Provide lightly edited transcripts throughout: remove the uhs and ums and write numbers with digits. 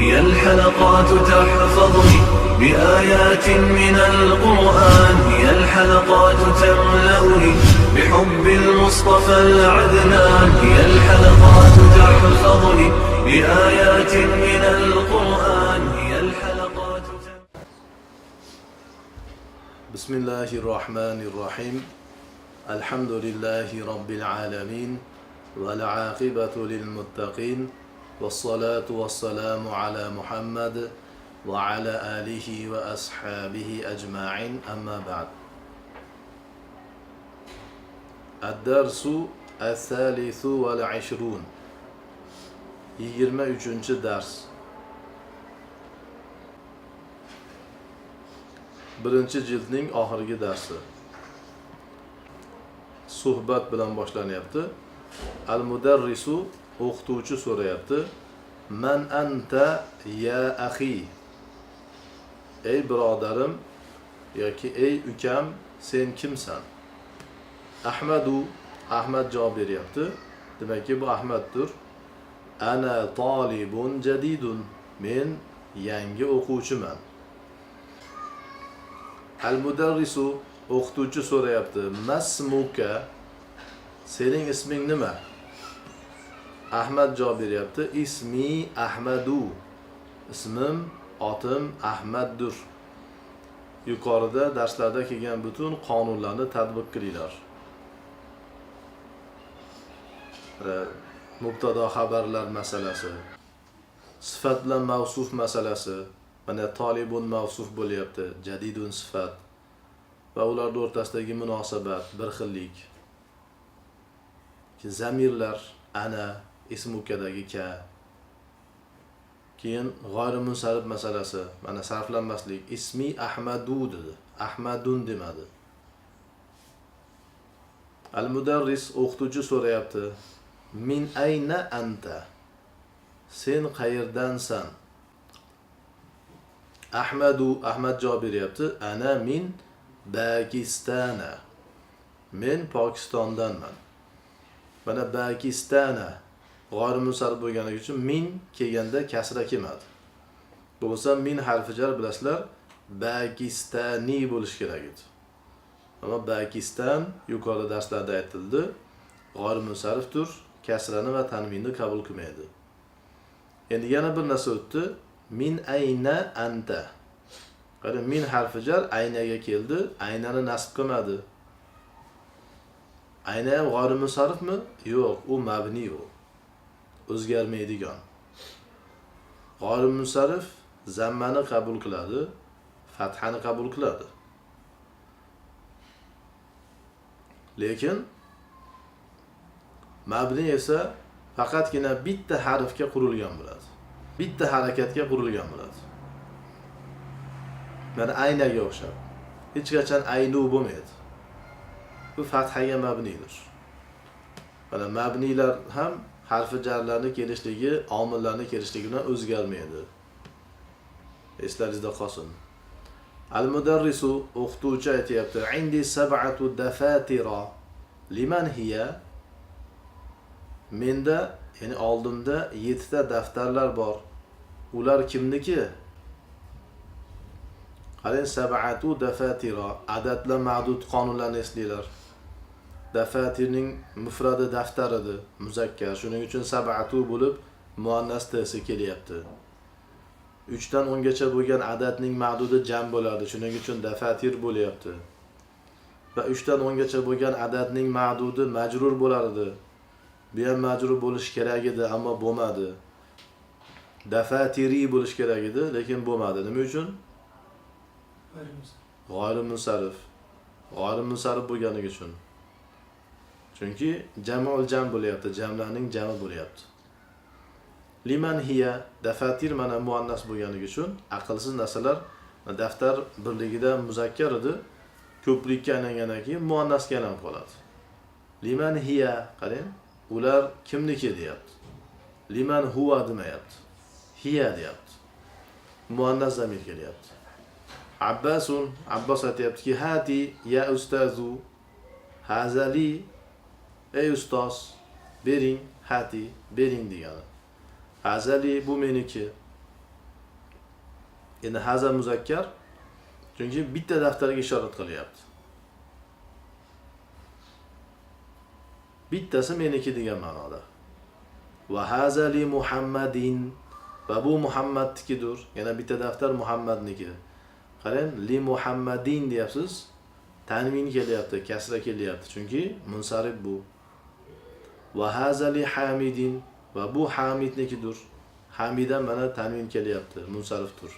هي الحلقات تحفظني بآيات من القرآن، هي الحلقات تملأني بحب المصطفى العدنان، هي الحلقات تحفظني بآيات من القرآن، هي الحلقات تملأني. بسم الله الرحمن الرحيم، الحمد لله رب العالمين، والعاقبة للمتقين، والصلاة والسلام على محمد وعلى آله وأصحابه أجمعين، أما بعد. الدرس الثالث والعشرون، 23-dars. Birinchi jildning oxirgi darsi. Suhbat bilan boshlanyapti. Al mudarrisu, o'qituvchi so'rayapti: "Man anta ya axi?" Ey birodarim yoki ey ukam, sen kimsan? Ahmadu, Ahmad javob beryapti. Demakki, bu Ahmaddir. Ana tolibun jadidun, men yangi o'quvchiman. Al mudarrisu, o'qituvchi so'rayapti: "Masmuka?" Sening isming nima? Ahmad javob beryapti: "Ismi Ahmadu", ismim, otim Ahmaddir. Yuqorida darslarda kelgan butun qonunlarni tatbiq qilinglar. Mubtado xabarlar masalasi, sifat bilan mavsuf masalasi. Mana, tolibun mavsuf bo'lyapti, jadidun sifat va ularning o'rtasidagi munosabat, bir xillik. Zamirlar, ana, ismukadagi ka. Keyin g'oyri munsarif masalasi, mana, sarflanmaslik. Ismi Ahmadu dedi, Ahmadun demadi. Al mudarris, o'qituvchi so'rayapti: "Min ayna anta?" Sen qayerdansan? Ahmadu, Ahmad javob beryapti: "Ana min Bakistana", men Pokistondanman. Mana, Bakistana g'oyri munsarif bo'lganligi uchun min kelganda kasra kelmadi. Bo'lmasa min harfi jar, bilasizlar, Bakistani bo'lishi kerak edi. Ammo Bakistan, yuqorida darslarda aytildi, g'oyri munsarifdir, kasrani va tanvinni qabul qilmaydi. Endi yana bir narsa o'tdi. Min ayna anta. Qara, min harfi jar aynaga keldi, aynani nasb qilmadi. Ayna ham g'oyri munsarifmi? Yo'q, u mabni, u o'zgarmaydigan. G'oyri munsarif zammani qabul qiladi, fathani qabul qiladi. Lekin mabni esa faqatgina bitta harfga qurilgan bo'ladi. Bitta harakatga qurilgan bo'ladi. Mana, aynaga o'xshab. Hech qachon aynu bo'lmaydi. Bu fathaga mabnidir. Mana, mabnilar ham harfi jarlarni kelishligi, omillarni kelishligi bilan o'zgarmaydi. Eslaringizda qolsin. Al mudarrisu, o'qituvchi aytyapti: "Indi sab'atu dafatira. Liman hiya?" Menda, ya'ni oldimda 7 ta daftarlar bor. Ular kimniki? Qarang, sab'atu dafatira, adadlar ma'dud qonunlarini eslanglar. Dafatirning mufradi daftar edi, muzakkar. Shuning uchun sab'atu bo'lib muannas tsi kelyapti. 3 dan 10 gacha bo'lgan adadning ma'dudi jam bo'ladi. Shuning uchun dafatir bo'lyapti. Va 3 dan 10 gacha bo'lgan adadning ma'dudi majrur bo'lar edi. Bu ham majrur bo'lishi kerak edi, ammo bo'lmadi. Dafatiri bo'lishi kerak edi, lekin bo'lmadi. Nima uchun? G'oyri munsarif. G'oyri munsarif bo'lganligi uchun. Chunki jamul jam bo'lyapti, jamlarning jami bo'lyapti. Liman hiya, dafatir mana muannas bo'lganligi uchun aqlsiz narsalar daftar birligida muzakkar edi, ko'plikka aylangandan keyin muannasga aylanib qoladi. Liman hiya, qarang, ular kimniki deyapti. Liman huwa demayapti. Hiya deyapti. Muannas zamir kelyapti. Abbasun, Abbos aytyaptiki: "Hati ya ustazu, hazali", ey ustoz, bering, hati bering degani. Hazali, bu meniki. Endi haza muzakkar, chunki bitta daftarga ishorat qilyapti. Bittasi meniki degan ma'noda. Va haza li Muhammadin, va bu Muhammadnikidir. Yana bitta daftar Muhammadniki. Qarang, li Muhammadin deyapsiz. Tanvin kelyapti, kasra kelyapti, chunki munsarif bu. Va haza li Hamidin, va bu Hamidnikidir. Hamidan mana tanvin kelyapti, munsarifdir.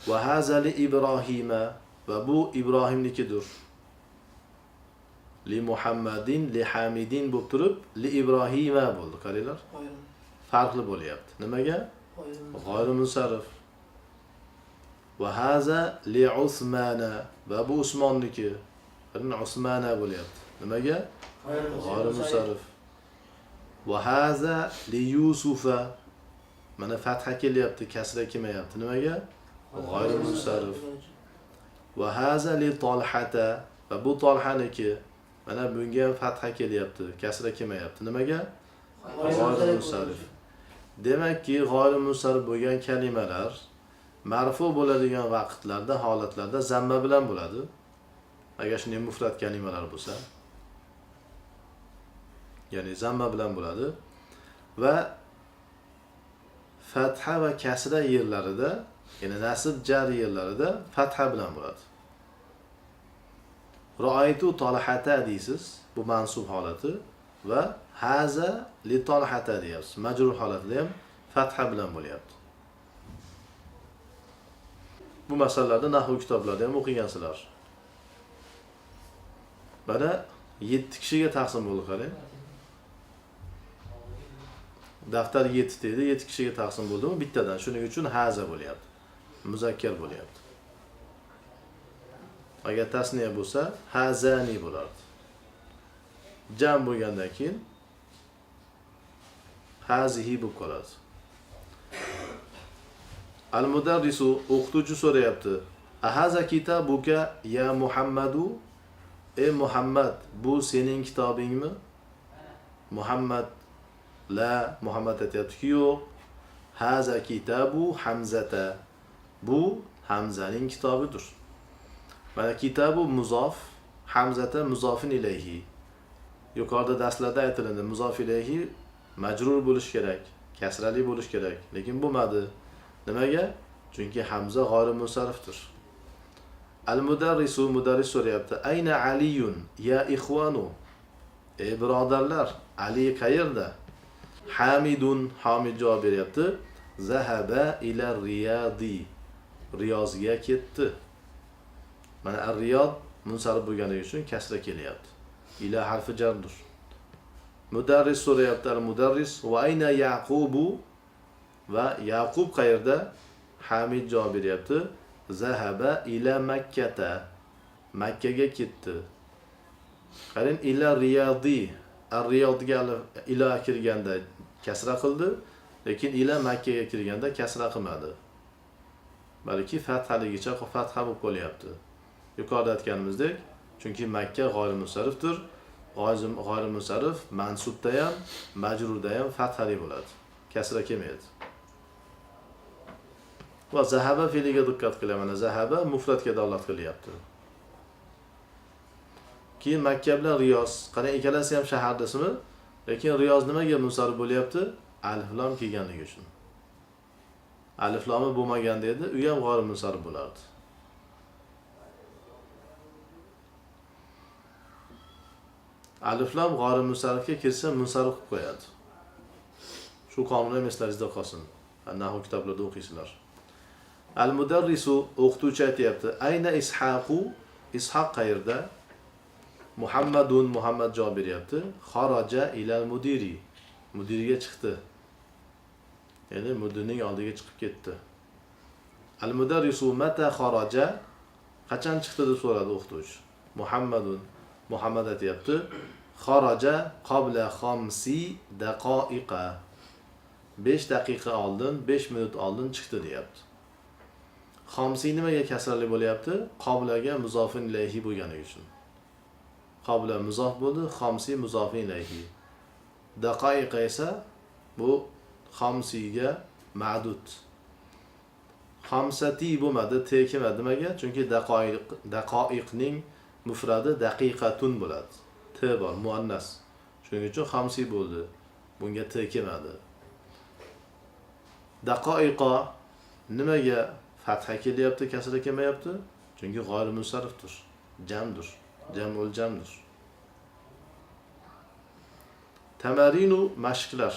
Va haza li Ibrohima, va bu Ibrohimnikidir. Li Muhammadin, li Hamidin bo'lib turib, li Ibrohima bo'ldi. Qaranglar. Farqli bo'lyapti. Nimaga? G'oyri munsarif. Va haza li Usmana, va bu Usmonniki. Qarang, Usmana bo'lyapti. Nimaga? G'oyri munsarif. Va haza li Yusufa, mana fatha kelyapti, kasra kelmayapti. Nimaga? G'oyri munsarif. Va haza li Talhata, va bu Talhaniki. Mana bunga ham fatha kelyapti, kasra kelmayapti. Nimaga? G'oyri munsarif. Demakki, g'oyri munsarif bo'lgan kalimalar marfu bo'ladigan vaqtlarda, holatlarda zamma bilan bo'ladi. Agar shunday mufrad kalimalar bo'lsa, ya'ni zamma bilan bo'ladi va fatha va kasra yerlarida, ya'ni nasb jar yerlarida fatha bilan bo'ladi. Ra'aytu Talhata deysiz, bu mansub holati, va haza li Talhata deyapsiz. Majrur holatida ham fatha bilan bo'lyapti. Bu masalalarni nahv kitoblarida ham o'qigansizlar. Mana 7 kishiga taqsim bo'ldi, qarang. Daftar 7 dedi, 7 kishiga taqsim bo'ldimi? Bittadan. Shuning uchun haza bo'lyapti. Muzakkar bo'lyapti. Agar tasniya bo'lsa, hazani bo'lardi. Jam bo'lgandan keyin hazihi bo'lib qoladi. Al-mudarrisu, o'qituvchi so'rayapti. Ahaza kitabuka ya Muhammadu? Ey Muhammad, bu sening kitobingmi? Muhammad la, Muhammad aytayaptiki, yo'q. Haza kitabu Hamzata. Bu Hamzaning kitobidir. Mana kitabu muzof, Hamzata muzofin ilayhi. Yuqorida darslarda aytilindi, muzof ilayhi majrur bo'lish kerak, kasrali bo'lish kerak, lekin bo'lmadi. Nimaga? Chunki Hamza g'oyri munsarifdir. Al-mudarrisu, mudarris so'rayapti. Ayna Aliyun ya ixvanu? Ey birodarlar, Ali qayerda? Hamidun, Hamid javob beryapti. Zahaba ila Riyadi. Riyozga ketdi. Mana ar-Riyod munsarif bo'lganligi uchun kasra kelyapti. Ila harfi jardir. Mudarris so'rayapti, al-mudarris va ayna Yaqubu? Va Yaqub qayerda? Hamid javob beryapti. Zahaba ila Makkata. Makkaga ketdi. Qarang, ila Riyodi. Ar-Riyodga ila kirganda kasra qildi, lekin ila Makkaga kirganda kasra qilmadi. Balki fathaligicha fatha bo'lib qolyapti. Yuqorida aytganimizdek, chunki Makka g'oyri munsarifdir. G'oyri munsarif mansubda ham, majrurda ham fathali bo'ladi. Kasra kelmaydi. Va zahaba fe'liga diqqat qilaman. Zahaba mufratga dalolat qilyapti. Keyin Makka bilan Riyoz, qarang, ikkalasi ham shahar ismi, lekin Riyoz nimaga munsarif bo'lyapti? Alif lam kelganligi uchun. Alif lomi bo'lmaganda edi, u ham g'oyri munsarif bo'lardi. Alif lam g'oyri munsarifga kirsa munsarif qilib qo'yadi. Shu qonun ham eslaringizda qolsin. Nahv kitoblarida o'qiysizlar. Al-mudarrisu, o'qituvchi aytayapti. Ayna Ishaqu? Ishoq qayerda? Muhammadun, Muhammad javob beryapti. Xaraja ilal mudiri. Mudirga chiqdi. Ya'ni mudirning oldiga chiqib ketdi. Al-mudarrisu mata xaraja? Qachon chiqdi deb so'radi o'qituvchi. Muhammadun, Muhammad aytayapti. Xaraja qabla khamsi daqoiqa. 5 daqiqa oldin, 5 minut oldin chiqdi deyapti. Xomsi nimaga kasrali bo'lyapti? Qablaga muzofin ilayhi bo'lgani uchun. Qabla muzof bo'ldi, xomsi muzofin ilayhi. Daqoiqa esa bu xomsiga ma'dud. Xamsati bo'lmadi, t kelmadi. Nimaga? Chunki daqoiq, daqoiqning mufradi daqiqatun bo'ladi. T bor, muannas. Shuning uchun xamsi bo'ldi. Bunga t kelmadi. Daqoiqa nimaga fatha kelyapti, kasra kelmayapti? Chunki g'oyri munsarifdir, jamdir, jamul jamdir. Tamarinu mashqlar.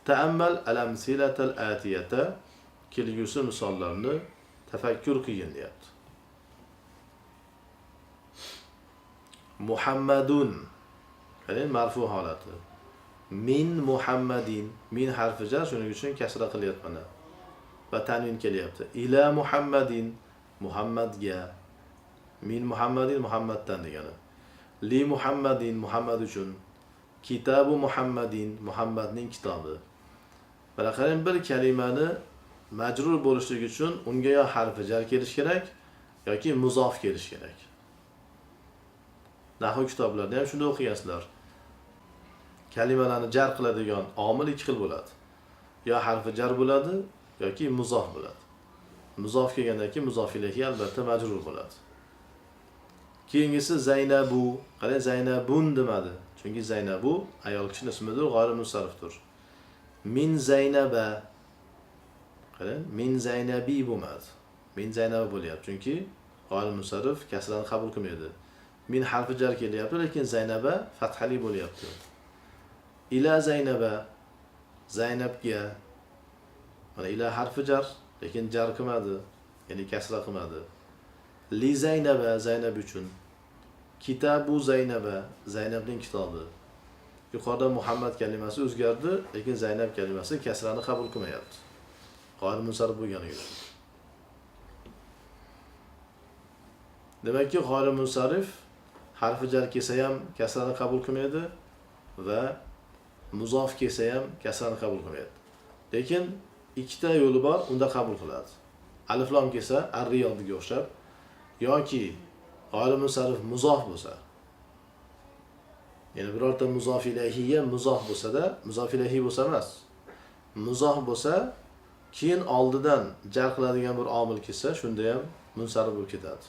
Ta'ammal al-amsilatal atiyata, kelgusi misollarni tafakkur qilgin deyapti. Muhammadun, qarang, marfu holati. Min Muhammadin, min harfi jar, shuning uchun kasra qilyapman. Va tanvin kelyapti. Ila Muhammadin, Muhammadga. Min Muhammadin, Muhammaddan degani. Li Muhammadin, Muhammad uchun. Kitabu Muhammadin, Muhammadning kitobi. Mana qarang, bir kalimani majrur bo'lishligi uchun unga yo harfi jar kelish kerak yoki muzof kelish kerak. Nahv kitoblarida ham shuni o'qigansizlar. Kalimalarni jar qiladigan omil ikki xil bo'ladi. Yo harfi jar bo'ladi yoki muzof bo'ladi. Muzof kelgandan keyin muzof ilayhi albatta majrur bo'ladi. Keyingisi Zaynabu. Qarang, Zaynabun demadi. Chunki Zaynabu ayol kishining ismidir, g'oyri munsarifdir. Min Zaynaba. Qarang, min Zaynabi bo'lmadi. Min Zaynaba bo'lyapti, chunki g'oyri munsarif kasrani qabul qilmaydi. Min harfi jar kelyapti, lekin Zaynaba fathali bo'lyapti. Ila Zaynaba, Zaynabga. Mana ila harfi jar, lekin jar qilmadi, ya'ni kasra qilmadi. Li Zaynaba, Zaynab uchun. Kitabu Zaynaba, Zaynabning kitobi. Yuqorida Muhammad kalimasi o'zgardi, lekin Zaynab kalimasi kasrani qabul qilmayapti. G'oyri munsarif bo'lgani uchun. Demakki, g'oyri munsarif harfi jar kelsa ham kasrani qabul qilmaydi va muzof kelsa ham kasrani qabul qilmaydi. Lekin ikkita yo'li bor, unda qabul qiladi. Alif lam kelsa ar-riyodga o'xshab yoki g'oyri munsarif muzof bo'lsa, ya'ni birorta muzof ilayhiga muzof bo'lsa-da, muzof ilayhi bo'lsa emas, muzof bo'lsa, keyin oldidan jar qiladigan bir omil kelsa, shunda ham munsarif bo'lib ketadi.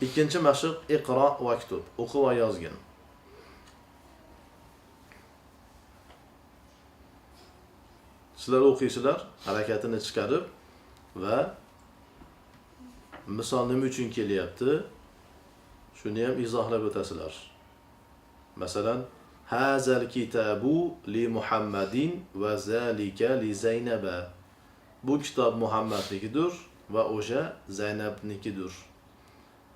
Ikkinchi mashq iqro vaktub, o'qi va yozgin. Sizlar o'qiysizlar, harakatini chiqarib va misol nima uchun kelyapti, shuni ham izohlab o'tasizlar. Masalan, hazal kitabu li Muhammadin va zalika li Zaynaba. Bu kitob Muhammadnikidir va o'sha Zaynabnikidir.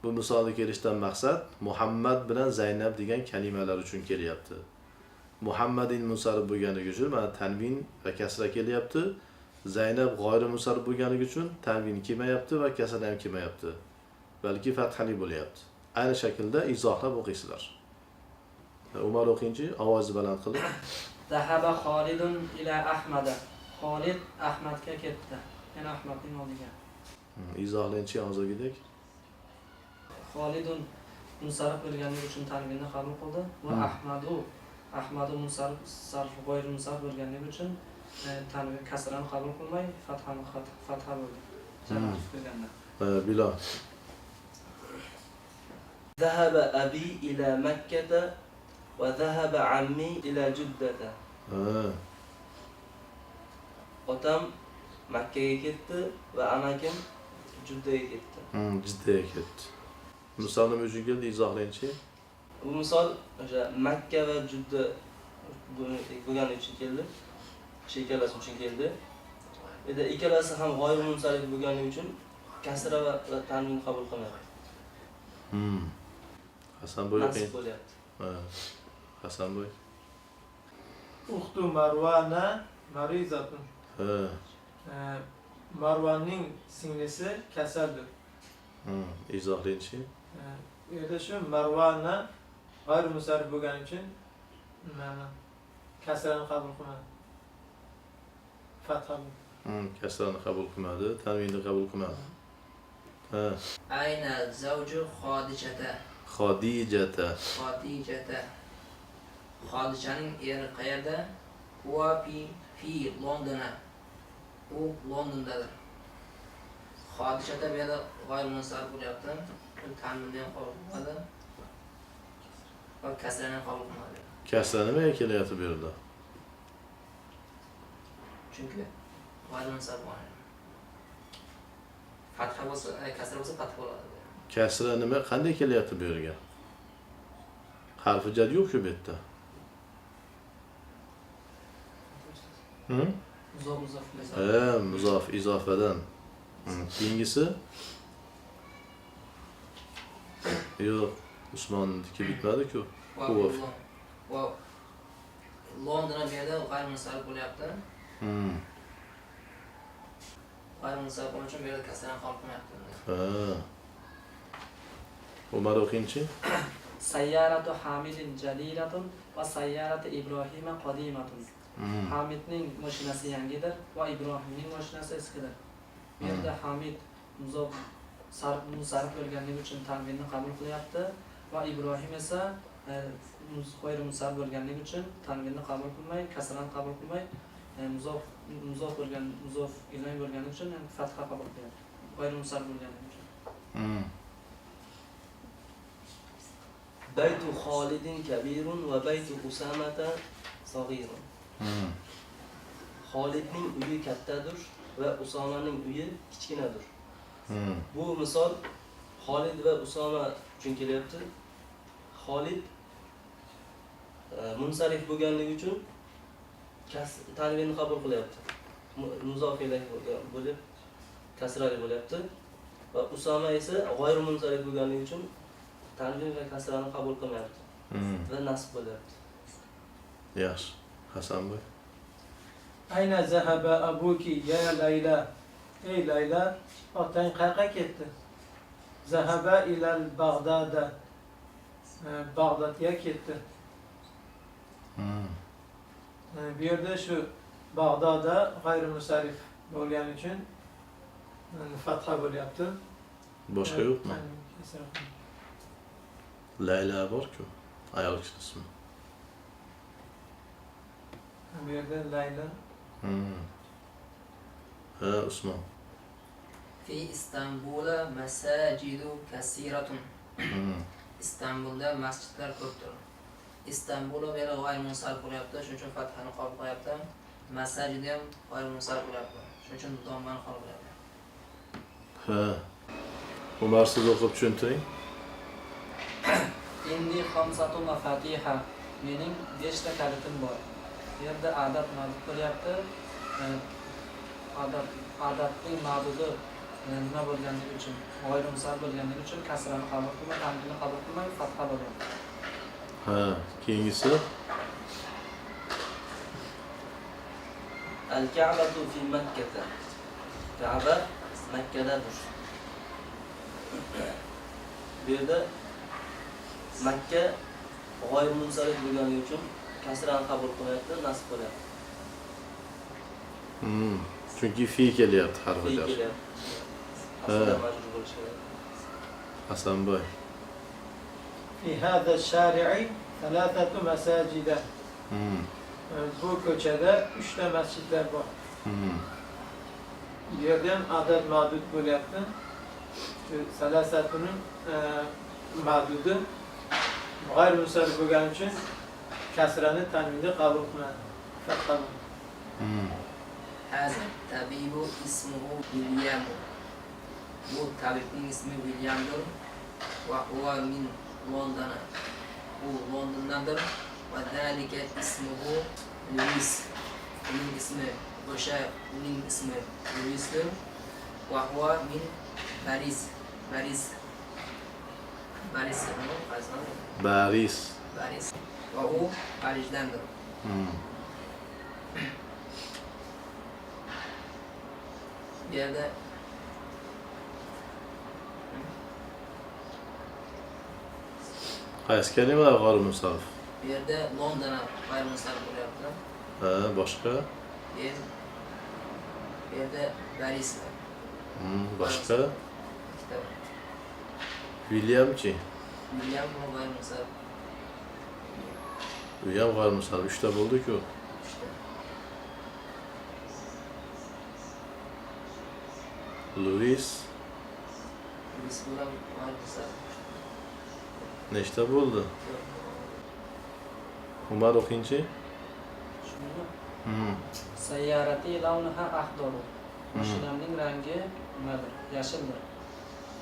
Bu misolni kelishdan maqsad Muhammad bilan Zaynab degan kalimalar uchun kelyapti. Muhammadin munsarif bo'lganligi uchun mana tanvin va kasra kelyapti. Zaynab g'oyri munsarif bo'lganligi uchun tanvin kelmayapti va kasra ham kelmayapti. Balki fathali bo'lyapti. Ayni shaklda izohlab o'qiysizlar. Umar o'qingchi, ovozni baland qilib. Zahaba Xolidun ila Ahmada. Xolid Ahmadga ketdi. Yana Ahmadning oldiga. Izohlangchi hozirgidek. Xolidun munsarif bo'lganligi uchun tanvinni qabul qildi va Ahmadu munsarif sarf g'oyri munsarif bo'lganligi uchun tanvin kasrani qabul qilmay fatha bo'ldi. Sarf qilganda. Bilal. Zahaba abi ila Makkata va zahaba ammi ila Juddata. Otam Makkaga ketdi va amakim Juddaga ketdi. Jiddaga ketdi. Misol nima uchun keldi, izohlangchi. Bu misol o'sha Makka va Judda bo'lgani uchun keldi. O'sha ikkalasi uchun keldi. Endi ikkalasi ham g'oyri munsarif bo'lgani uchun kasra va tanvin qabul qilmaydi. Hasan bo'y nasib bo'lyapti. Hasan bo'y. Uxtu Marwana marizatun. Marvanning singlisi kasaldir. Izohlangchi. Bu yerda shu Marwana g'ayri munsarif bo'lgani uchun mana kasrani qabul qilmadi. Fatha. Kasrani qabul qilmadi, tanvinni qabul qilmadi. Ayna zawju Xodijata. Xodijata. Xodijata. Xodijaning eri qayerda? Huwa fi Londona. U Londondadir. Xodijata bu yerda g'oyir munsarif bo'lyapti. Tanvinni ham qabul qilmadi va kasrani ham qabul qilmadi. Kasra nimaga kelyapti bu yerda? Chunki g'oyir munsarif bo'lgan. Fatha bo'lsa, kasra bo'lsa fatha bo'ladi. Kasra nima qanday kelyapti bu yerga? Harfi jar yo'q-ku bu yerda. Muzof muzof. Ha, muzof izofadan. Keyingisi? Yo'q, Usmonniki bitmadi-ku. Va London bu yerda g'ayr munsarif bo'lyapti. G'ayr munsarif bo'lgani uchun bu yerda kasrani qabul qilmayapti. Ha. Umar o'qingchi. Sayyaratu Hamidin jadidatun va sayyaratu Ibrohima qadimatun. Hamidning mashinasi yangidir va Ibrohimning mashinasi eskidir. Bu yerda Hamid muzof munsarif bo'lganligi uchun tanvinni qabul qilyapti va Ibrohim esa g'oyri munsarif bo'lganligi uchun tanvinni qabul qilmay, kasrani qabul qilmay, muzof bo'lgan, muzof iloy bo'lgani uchun fatha qabul qilyapti. G'oyri munsarif bo'lganligi uchun. Baytu Xolidin kabirun va baytu Usamata sag'irun. Xolidning uyi kattadir va Usomaning uyi kichkinadir. Bu misol Xolid va Usoma uchun kelyapti. Xolid munsarif bo'lganligi uchun tanvinni qabul qilyapti. Muzof ilayh bo'lib kasrali bo'lyapti va Usoma esa g'oyri munsarif bo'lganligi uchun tanvin va kasrani qabul qilmayapti va nasb bo'lyapti. Yaxshi. Hasanboy. Ayna zahaba abuki ya Layla. Ey Layla, otang qayerga ketdi? Zahaba ilal Bag'dada. Bag'dodga ketdi. Bu yerda shu Bag'dodda g'ayri musarrif bo'lgani uchun fatha bo'lyapti. Boshqa yo'qmi? Layla bor-ku, ayol kishi ismi. Bu yerda Layla. Ha, Usmon. Fi Istanbula masajidu kasiratun. Istanbulda masjidlar ko'pdir. Istanbul bu yerda g'oyri munsarif bo'lyapti, shuning uchun fathani qabul qilyapti. Masajid ham g'oyri munsarif bo'lyapti, shuning uchun dommani qabul qilyapti. Ha. Umar, siz o'qib tushuntiring. Indi xamsatu mafatiha. Mening 5 ta kalitim bor. Bu yerda adat ma'dud bo'lyapti. Adatning ma'dudi nima bo'lganligi uchun, g'oyri munsarif bo'lganligi uchun kasrani qabul qilmay, tanvinni qabul qilmay fatha bo'lyapti. Ha, keyingisi Al-Ka'batu fi Makkah. Ka'ba Makkadadir. Bu yerda Makka g'oyri munsarif bo'lganligi uchun kasrani qabul qilyapti, nasb bo'lyapti. Chunki fi kelyapti harfi jar. Fi kelyapti. Aslida majrur bo'lishi kerak. Hasanboy. Fi hada ash-shari'i thalathatu masajida. Bu ko'chada 3 ta masjidlar bor. Bu yerda ham adad ma'dud bo'lyapti. Shu salasatuning ma'dudi g'ayri munsarif bo'lgani uchun kasrani tanvinda qabul qiladi. Fatha. Haza tabibu ismuhu William. Bu tabibning ismi Williamdir. Va huwa min London. U Londondandir. Va zalika ismuhu Luis. Uning ismi o'sha uning ismi Luisdir. Va huwa min Paris. Paris. Paris. Paris. Paris. Va u Parijdandir. Bu yerda qaysi kalimalar g'oyri munsarif? Bu yerda London g'oyri munsarif bo'lyapti. Ha, boshqa? Bu yerda Paris. Boshqa? Williamchi? William g'oyri munsarif. U ham g'oyri munsarif. 3 ta bo'ldi-ku. Luis. Luis bilan g'oyri munsarif. Nechta bo'ldi? Umar o'qingchi. Shuni sayyarati lavnuha axdaru. Mashinamning rangi nimadir? Yashildir.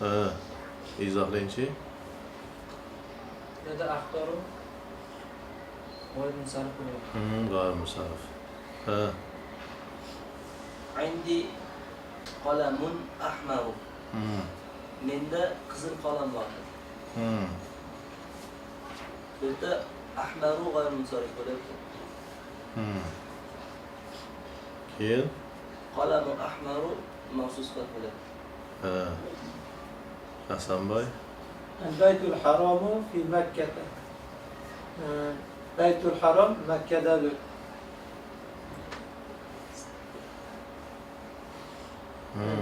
Ha. Izohlangchi. Bu yerda axdaru g'oyri munsarif bo'lyapti. G'oyri munsarif. Ha. Indi qalamun ahmaru. Menda qizil qalam bor. Bu yerda ahmaru g'oyri munsarif bo'lyapti. Keyin qalamu ahmaru mavsu sifat bo'lyapti. Ha. Hasanboy. Al-Baytul Haramu fi Makkata. Baytul Harom Makkadadir.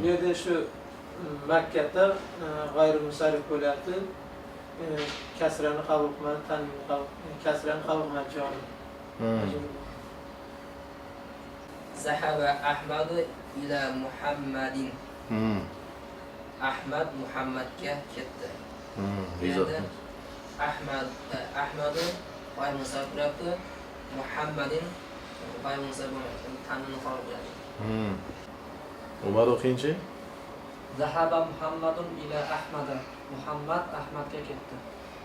Bu yerda shu Makkada g'ayri munsarif bo'lyapti. Kasrani qabul qilmadi, tanvinni qabul, kasrani qabul qilmadi jori. Zahaba Ahmadu ila Muhammadin. Ahmad Muhammadga ketdi. Bu yerda Ahmad Ahmadu g'oyri munsarif bo'lyapti. Muhammadin g'oyri munsarif bo'lmayapti. Tanvinni qabul qiladi. Umar o'qingchi. Zahaba Muhammadun ila Ahmada. Muhammad Ahmadga ketdi.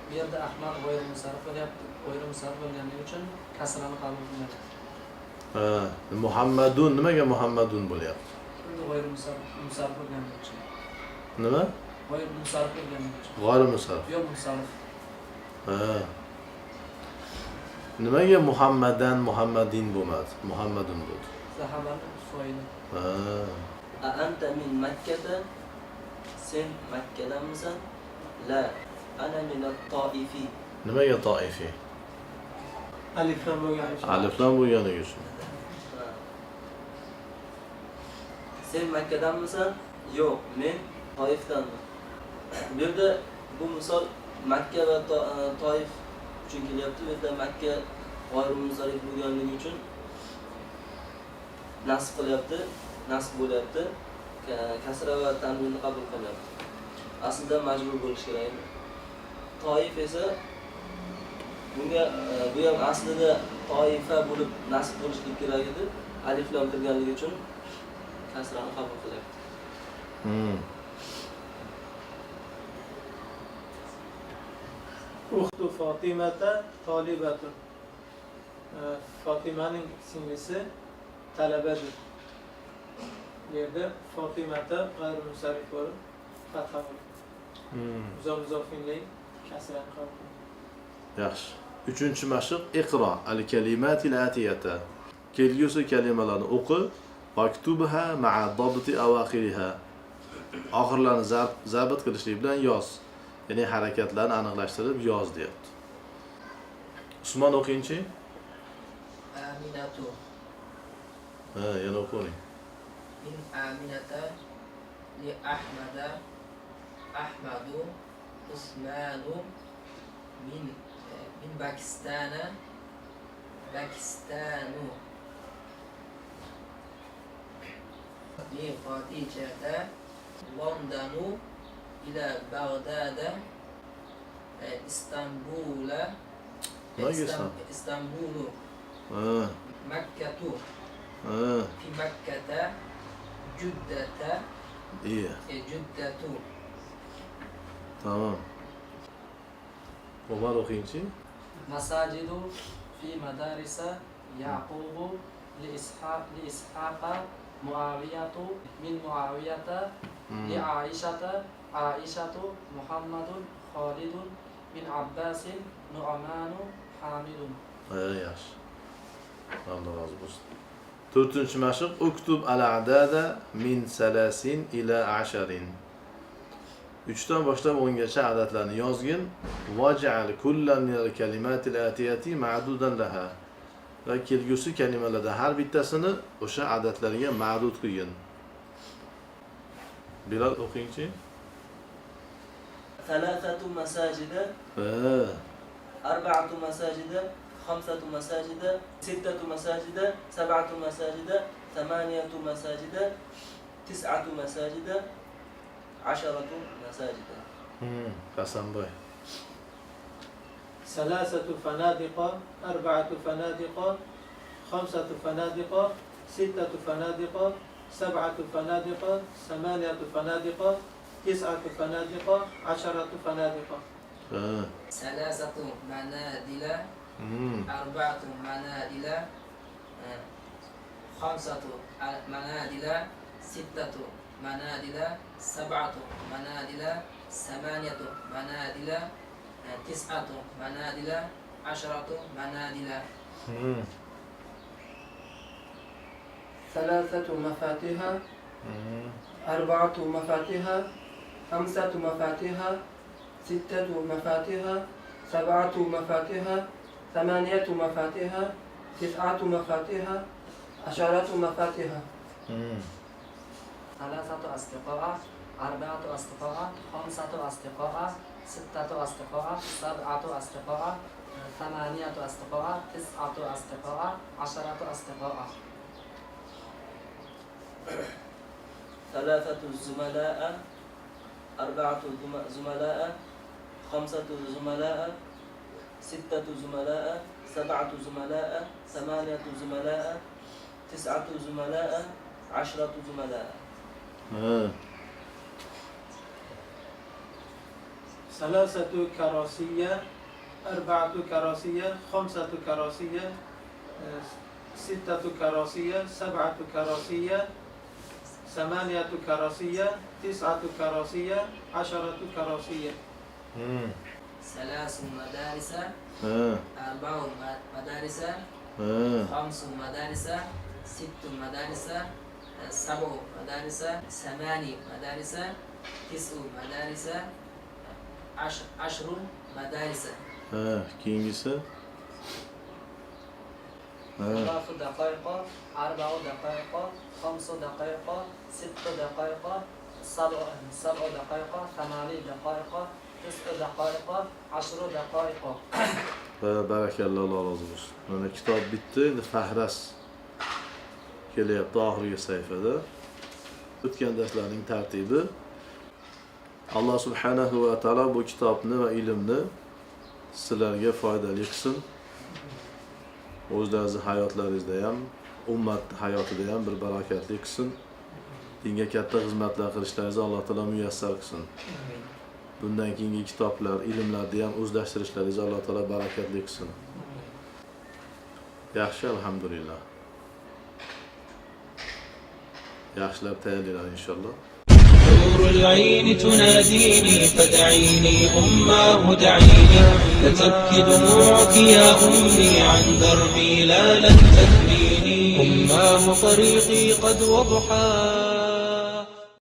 Bu yerda Ahmad g'oyri munsarif bo'lyapti. G'oyri munsarif bo'lganligi uchun kasrani qabul qilmayapti. Ha, Muhammadun nimaga Muhammadun bo'lyapti? G'oyri munsarif bo'lganligi uchun. Nima? G'oyri munsarif bo'lganligi uchun. G'oyri munsarif. Yo'q, munsarif. Ha. Nimaga Muhammadan Muhammadin bo'lmadi? Muhammadun bo'ldi. Zahabani foili. Ha. A anta min Makkata? Sen Makkadanmisan? La, ana min at-Taifi. Nimaga Taifi? Aliflam bo'lgani uchun. Aliflam bo'lganligi uchun. Sen Makkadanmisan? Yo'q, men Toifdanman. Bu yerda bu misol Makka va Toif uchun kelyapti. Bu yerda Makka g'oyri munsarif bo'lganligi uchun nasb qilyapti, nasb bo'lyapti. Kasra va tanvinni qabul qilyapti. Aslida majrur bo'lishi kerak edi. Toif esa bunga bu ham aslida toifa bo'lib nasb bo'lishi kerak edi. Alif lam kirganligi uchun kasrani qabul qilyapti. Uxtu Fatimata tolibatun. Fatimaning singlisi talabadir. Bu yerda Fatimata g'ayri munsarif bo'lib fatha bo'ldi. Muzof muzofinlik kasrani qabul qildi. Yaxshi. Uchinchi mashq iqro al-kalimatil atiyata. Kelgusi kalimalarni o'qi vaktubha ma'a dabti awakhiriha. Oxirlarini zabt qilishlik bilan yoz. Ya'ni harakatlarni aniqlashtirib yoz deyapti. Usmon o'qingchi. Aminatu. Ha, yana o'qing. Min Aminata li Ahmada Ahmadu Usmanu min Pakistana Pakistanu li Xadijata Londonu ila Bag'dada Istanbula Istanbulu Makkatu fi Makkata Juddata Juddatu. Tamam. Umar o'qingchi. Masajidu fi madarisa Yaqubu li Ishaqa Muawiyatu min Muawiyata li Aishata Aishatu Muhammadun Xolidun min Abbasin Nu'manu Hamidun. Yaxshi. Alloh rozi bo'lsin. To'rtinchi mashq uktub al-a'dada min salasin ila asharin. 3 dan boshlab 10 gacha adadlarni yozgin. Vaj'al kullan minal kalimatil atiyati ma'dudan laha. Va kelgusi kalimalardan har bittasini o'sha adadlarga ma'dud qilgin. Bilal o'qingchi. Thalathatu masajida, arba'atu masajida, khamsatu masajida, sittatu masajida, sab'atu masajida, thamaniyatu masajida, Tis'atu masajida, asharatu masajida. Hasanboy. Salasatu fanadiqa, arba'atu fanadiqa, khamsatu fanadiqa, sittatu fanadiqa, sab'atu fanadiqa, samaniyatu fanadiqa, tis'atu fanadiqa, asharatu fanadiqa. Salasatu manadila, arba'atu manadila, khamsatu manadila, sittatu manadila, sab'atu manadila, samaniyatu manadila, tis'atu manadila, asharatu manadila. Salasatu mafatiha, arba'atu mafatiha, khamsatu mafatiha, sittatu mafatiha, sab'atu mafatiha, thamaniyatu mafatiha, tis'atu mafatiha, asharatu mafatiha. Salasatu asdiqo'a, arba'atu asdiqo'a, khamsatu asdiqo'a, sittatu asdiqo'a, sab'atu asdiqo'a, thamaniyatu asdiqo'a, tis'atu asdiqo'a, asharatu asdiqo'a. Thalathatu zumala'a, arba'atu zumala'a, khamsatu zumala'a, sittatu zumala'a, sab'atu zumala'a, thamaniyatu zumala'a, tis'atu zumala'a, ashratu zumala'a. Salasatu karosiyya, arba'atu karosiyya, khamsatu karosiyya, sittatu karosiyya, sab'atu karosiyya, samaniyatu karosiyya, tis'atu karosiyya, asharatu karosiyya. Salasu madarisa, arba'u madarisa, khamsu madarisa, sittu madarisa, sab'u madarisa, samani madarisa, tis'u madarisa, ashru madarisa. Keyingisi. Thalathu daqaiqa, arba'u daqaiqa, khamsu daqaiqa, sittu daqaiqa, sab'u daqaiqa, thamani daqaiqa, tis'u daqaiqa, ashru daqaiqa. Barakalloh, Alloh rozi bo'lsin. Mana kitob bitdi, endi fahras kelyapti oxirgi sahifada. O'tgan darslarning tartibi. Alloh subhanahu va taolo bu kitobni va ilmni sizlarga foydali qilsin. O'zlaringizni hayotlaringizda ham, ummat hayotida ham bir barakatli qilsin. Dinga katta xizmatlar qilishlaringizni Alloh taolo muyassar qilsin. Bundan keyingi kitoblar, ilmlarni ham o'zlashtirishlaringizni Alloh taolo barakatli qilsin. Yaxshi, alhamdulillah. Yaxshilab tayyorlanglar inshaalloh. نور العين تناديني فدعيني أماه دعيني لتبكي دموعك يا أمي عن دربي لا لن تدريني أماه طريقي قد وضحى.